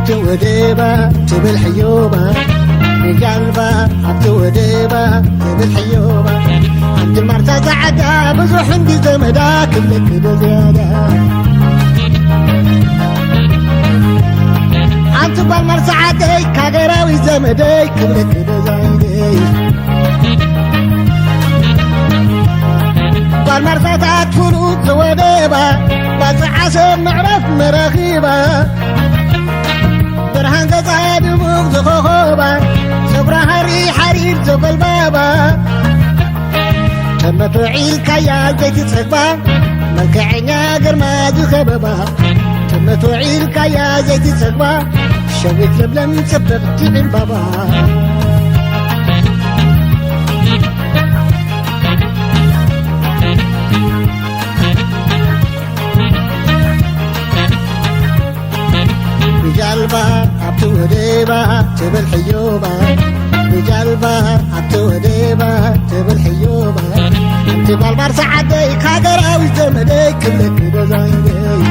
ወደባ ትብል ሕዮባ፣ ንጃልባ ኣብቲ ወደባ ትብል ሕዮባ። ሓንቲ ማርታ ጻዕዳ ብዙሕ እንዲ ዘመዳ ክብለኪ ዶ ዝያዳ። ሓንቲ ጓል ማርታ ዓደይ ካገራዊ ዘመደይ ክብለኪ ዶ ዛይደይ። ጓል ማርሳታት ፍሉጥ ዝወደባ፣ ባጽዓ ሰብ መዕረፍ መራኺባ። ብርሃን ገጻ ድሙቕ ዝኸኸባ፣ ጸጉራ ሃሪ ሓሪር ዘጎልባባ። ተመቶ ዒልካያ ዘይትጸግባ፣ መልክዐኛ ግርማ ዝኸበባ። ተመቶ ዒልካያ ዘይትጸግባ፣ ሸዊት ለምለም ጽብቕቲ ዕምባባ። ብጃልባ ኣብቲ ወደባ ትብል ሕዮባ፣ ብጃልባ ኣብቲ ወደባ ትብል ሕዮባ። ሓንቲ ጓል ማርሳ ዓደይ፣ ሃገራዊት ዘመደይ፣ ክብለኪ ዶ ዛይደይ።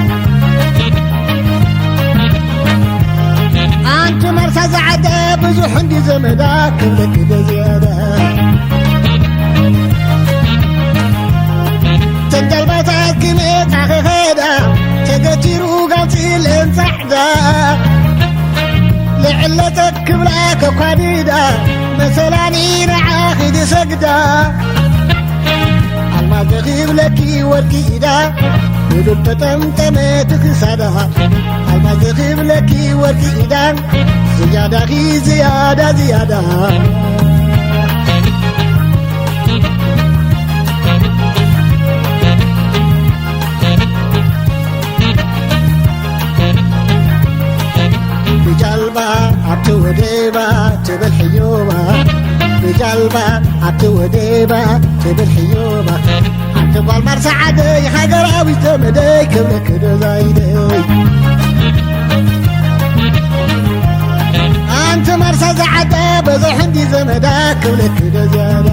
ኣንቲ ማርሳ ዝዓደ ብዙሕ እንዲ ዘመዳ፣ ክብለኪ ዶ ዝያዳ። ተን ጃልባታት ክመጻ ክኸዳ፣ ተገቲሩ ጋውፂ ለንጻዕ ዳ። ልዕለተ ክብላ ከኳዲዳ፣ መሰላኒ ንዓኺ ድሰግዳ። ኣልማዝ ክብለኪ ወርቂ ኢዳ፣ ብሉል ተጠምጠመት ክሳዳ። ኣልማዝ ክብለኪ ወርቂ ኢዳ፣ ዝያዳኺ ዝያዳ ዝያዳ። ብጃልባ ኣብቲ ወደባ ትብል ሕዮባ፣ ብጃልባ ኣብቲ ወደባ ትብል ሕዮባ። ሓንቲ ጓል ማርሳ ዓደይ ሃገራዊት ዘመደይ ክብለኪ ዶ ዛይደይ። ኣንቲ ማርሳ ዝዓደ በዞ ሕንዲ ዘመዳ ክብለኪ ዶ ዝያዳ።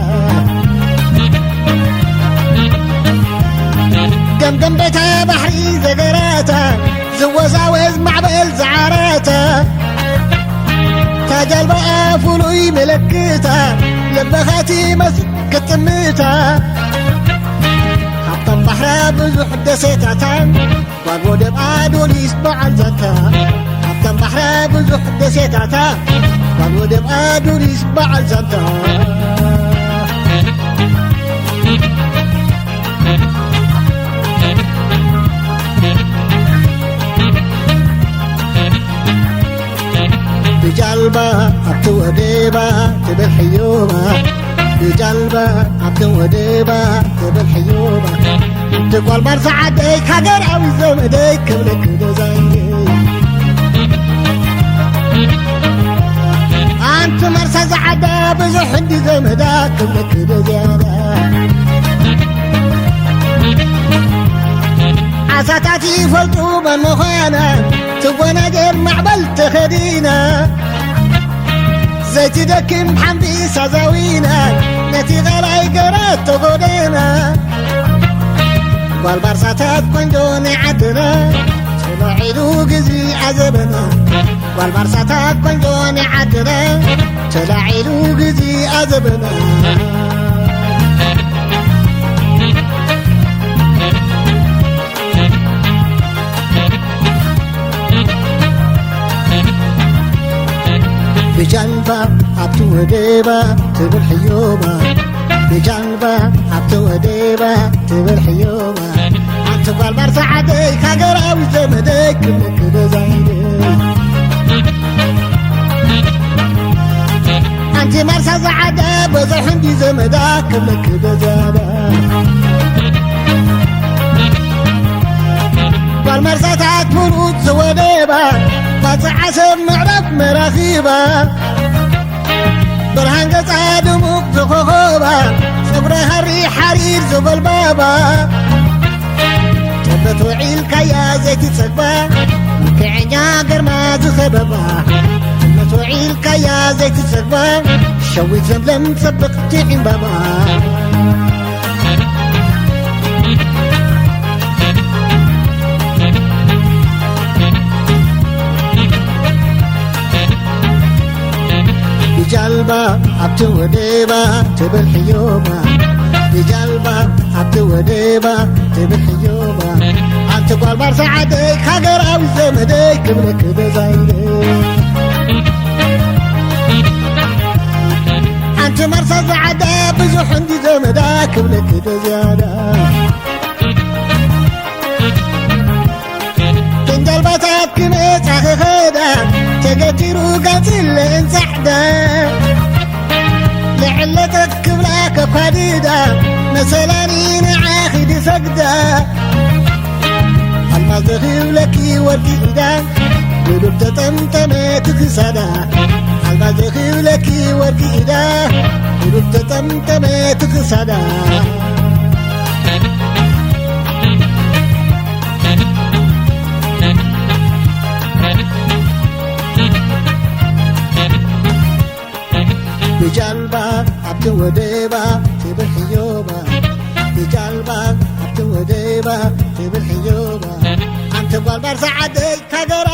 ገምገም ቤተ ባሕሪ ዘገራታ፣ ዝወዛወዝ ማዕበል ዝዓራታ። ታጃልባኣ ፍሉይ ምልክታ፣ ልብኻ ትመስል ክትጥምታ። ሃብታም ባሕራ ብዙሕ ደሴታታ፣ ጓል ወደብ ኣዶሊስ በዓል ዛንታ። ሃብታም ባሕራ ብዙሕ ደሴታታ፣ ጓል ወደብ ኣዶሊስ በዓል ዛንታ። ብጃልባ ኣብቲ ወደባ ትብል ሕዮባ፣ ብጃልባ ኣብቲ ወደባ ትብል ሕዮባ። ሓንቲ ጓል ማርሳ ዓደይ ሃገራዊ ዘመደይ ክብለኪ ዶ ዛይደይ። ኣንቲ ማርሳ ዝዓዳ ብዙሕ እንዲ ዘመዳ ክብለኪ ዶ ዝያዳ። ዓሳታት ይፈልጡ መን ምዃና፣ ትወናጀር ማዕበል ተኸዲና። ዘይትደክም ሓምቢሳ ዛዊና፣ ነቲ ቓላይ ገራቶ ጎደና። ጓል ባርሳታት ቆንጆ ናይ ዓድና፣ ተላዒሉ ግዜ ኣዘበና። ጓል ባርሳታት ቆንጆ ናይ ዓድና፣ ተላዒሉ ግዜ ኣዘበና። ብጃልባ ኣብቲ ወደባ ትብል ሕዮባ፣ ብጃልባ ኣብቲ ወደባ ትብል ሕዮባ። ኣንቲ ጓል ማርሳ ዓደይ ሃገራዊ ዘመደይ ክብለኪ ዶ ዛይደይ። ኣንቲ ማርሳ ዝዓደ በዞ ሕንዲ ዘመዳ ክብለኪ ዶ ዝያዳ። ጓል ማርሳታት ፍሉጥ ዝወደባ፣ ባጽዓ ሰብ ምዕራብ መራኺባ። ብርሃን ገጻ ድሙቕ ዝኾኾባ፣ ጸጉራ ሃሪ ሓሪር ዝጎልባባ። ጥበት ውዒልካያ ዘይትጸግባ፣ መልክዐኛ ግርማ ዝኸበባ። ጥበት ውዒልካያ ዘይትጸግባ፣ ሸዊት ለምለም ጽብቕቲ ዕምባባ። ኣብቲ ወደባ ትብል ሕዮባ፣ ብጃልባ ኣብቲ ወደባ ትብል ሕዮባ። ኣንቲ ጓል ባርሳ ዓደይ ሃገራዊ ዘመደይ ክብለኪ ደዛይደ። ኣንቲ መርሳ ዝዓዳ ብዙሕ እንዲ ዘመዳ ክብለኪ ደዝያዳ። ክንደልባታት ክመጻ ክኸዳ ተገቲሩ ጋጽለን ጻዕዳ። ልዕለተት ክብላ ከኳድዳ መሰላኒ ንዓኺ ድሰግዳ። ኣልማዝ ደኺብለኪ ወርቂ ኢዳ ብዱብ ተጠምጠመ ትክሳዳ። ኣልማዝ ደኺብለኪ ወርቂ ኢዳ ብዱብ ተጠምጠመ ትክሳዳ። ብጃልባ ኣብቲ ወደባ ትብል ሕዮባ። ብጃልባ ኣብቲ ወደባ ትብል ሕዮባ። ኣንቲ ጓል ባርሳ ዓደይ ሃገራ